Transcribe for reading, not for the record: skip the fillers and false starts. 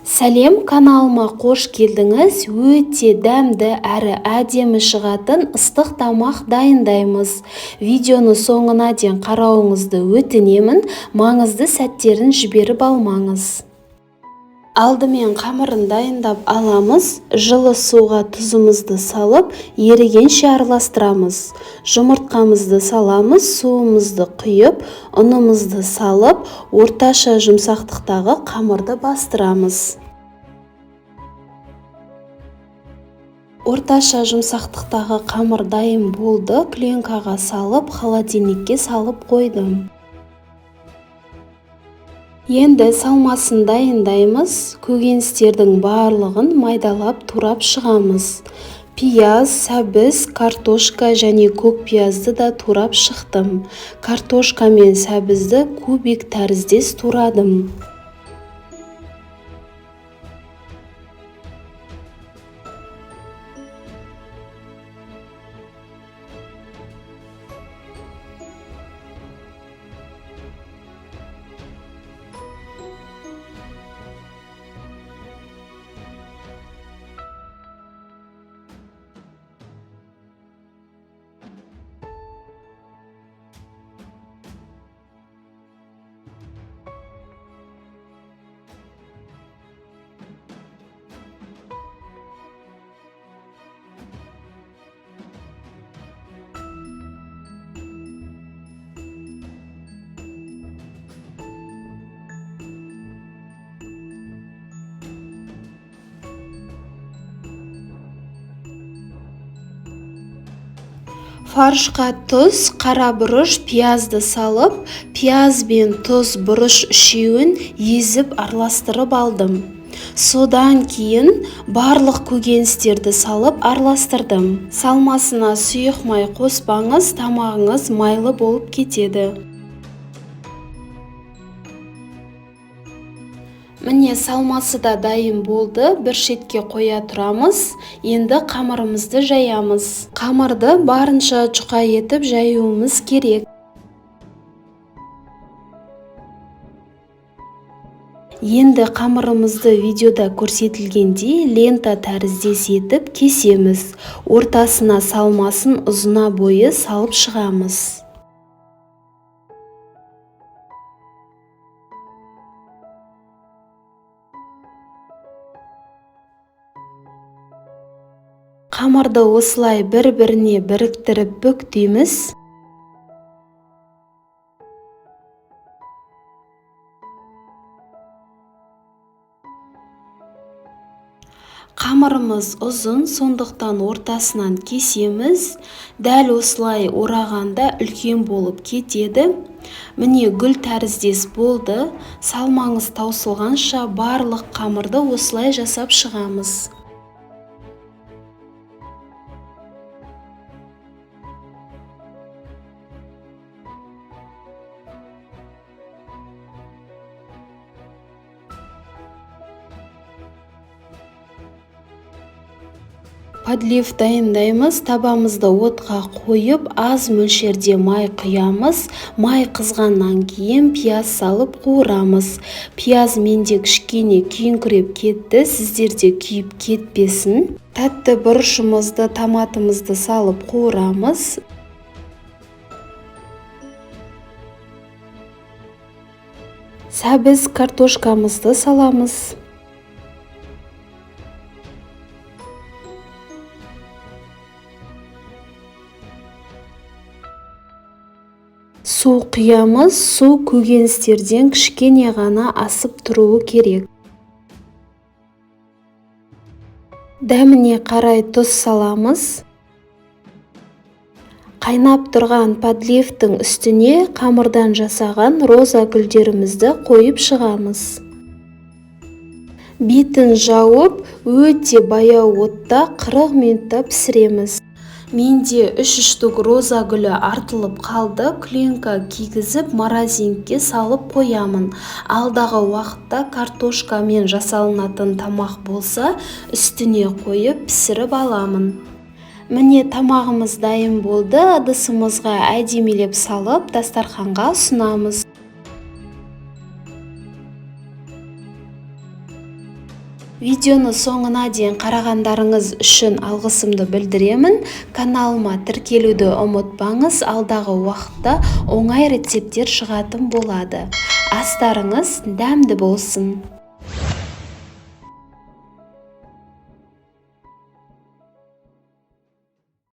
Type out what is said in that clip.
Сәлем, каналыма қош келдіңіз. Өте дәмді әрі әдемі шығатын ыстық тамақ дайындаймыз. Видеоны соңына дейін қарауыңызды өтінемін, маңызды сәттерін жіберіп алмаңыз. Алдымен қамырын дайындап аламыз. Жылы суға тұзымызды салып, ерігенше араластырамыз. Жұмыртқамызды саламыз, суымызды құйып, ұнымызды салып, орташа жұмсақтықтағы қамырды бастырамыз. Орташа жұмсақтықтағы қамыр дайын болды. Пленкаға салып, холодильникке салып қойдым. Енді салмасын дайындаймыз. Көкөністердің барлығын майдалап турап шығамыз. Пияз, сәбіз, картошка және көк пиязды да турап шықтым. Картошка мен сәбізді кубик тәріздес турадым. Фаршқа тұз, қара бұрыш, пиязды салып, пияз бен тұз, бұрыш үшеуін езіп араластырып алдым. Содан кейін барлық көкөністерді салып араластырдым. Салмасына сұйық май қоспаңыз, тамағыңыз майлы болып кетеді. Міне, салмасы да дайын болды. Бір шетке қоя тұрамыз. Енді қамырымызды жаямыз. Қамырды барынша жұқа етіп жаюымыз керек. Енді қамырымызды видеода көрсетілгендей лента тәріздес етіп кесеміз. Ортасына салмасын ұзына бойы салып шығамыз. Қамырды осылай бір-біріне біріктіріп бүктейміз. Қамырымыз ұзын, сондықтан ортасынан кесеміз. Дәл осылай орағанда үлкен болып кетеді. Міне, гүл тәріздес болды. Салмаңыз таусылғанша барлық қамырды осылай жасап шығамыз. Подлив дайындаймыз. Табамызды отқа қойып, аз мөлшерде май құямыз. Май қызғаннан кейін пияз салып қуырамыз. Пияз менде кішкене күйіңкіреп кетті, сіздерде күйіп кетпесін. Тәтті бұрышымызды, томатымызды салып қуырамыз. Сәбіз, картошкамызды саламыз. Су құямыз. Су көкөністерден кішкене ғана асып тұруы керек. Дәміне қарай тұз саламыз. Қайнап тұрған подливтің үстіне қамырдан жасаған роза гүлдерімізді қойып шығамыз. Бетін жауып, өте баяу отта 40 минутта пісіреміз. Менде 3 штук роза гүлі артылып қалды. Пленка кигізіп, морозилкке салып қоямын. Алдағы уақытта картошкамен жасалынатын тамақ болса, үстіне қойып пісіріп аламын. Міне, тамағымыз дайын болды. Ыдысымызға әдемілеп салып, дастарханға ұсынамыз. Видеоны соңына дейін қарағандарыңыз үшін алғысымды білдіремін. Каналыма тіркелуді ұмытпаңыз. Алдағы уақытта оңай рецепттер шығатын болады. Астарыңыз дәмді болсын!